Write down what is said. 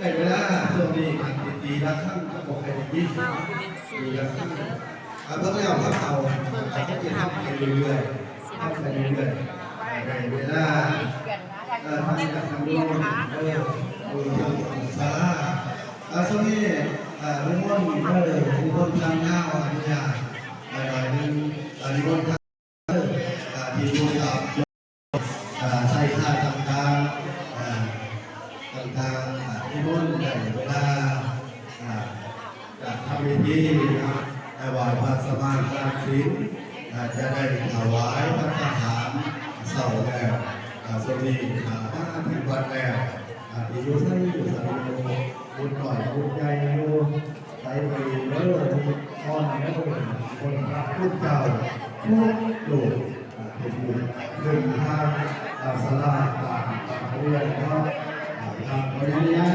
ໄດ້ເວລາ ຊ່ວງນີ້ການຕີລະຄັງກໍບໍ່ຄ່ອຍໄດ້ຍິນ ຕີລະຄັງ ອ່າ ເບິ່ງແລ້ວພວກເຮົາ ເບິ່ງໄປເດີ ເຮົາຈະທຳໄປເລື້ອຍໆ ທຳໄປເລື້ອຍໆ ໄດ້ເວລາ ເອີ ທາງການທາງໂລກ ເອີ ເອີ ທາງສາລາ ອ່າ ຊ່ວງນີ້ ອ່າ ນິມົນເດີ ນິມົນທາງຍາວ ອະນຸຍາດ ອ່າ ໜ້ອຍໜຶ່ງ ອ່າ ນິມົນທາງ ອ່າ ທີ່ຜູ້ຮັບ ອ່າ ໃຊ້ຄ່າຕ່າງໆ ອ່າ ຕ່າງໆ ອ່າ ທີ່ບໍ່ໄດ້ເວລາ ອ່າ ຈາກທຳພິທີນະ ຖວາຍພະສະມາທານສິນ ອ່າ ຈະໄດ້ຖວາຍພັດຕາຫານເຊົ້າແລ້ວ ອ່າ ຊ່ວງນີ້ ອ່າ ມາເຖິງວັດແລ້ວ ອ່າ ທີ່ຢູ່ໃສຢູ່ໃສ ບຸນໜ້ອຍບຸນໃຫຍ່ຢູ່ ໄປໄປເດີ ມີພອນເດີ ຄົນພະຄຸນເຈົ້າທຸກຮູບ ເປັນບຸນຂຶ້ນທາງສາລາການປະຮຽນເນາະ ທາງພະຍາ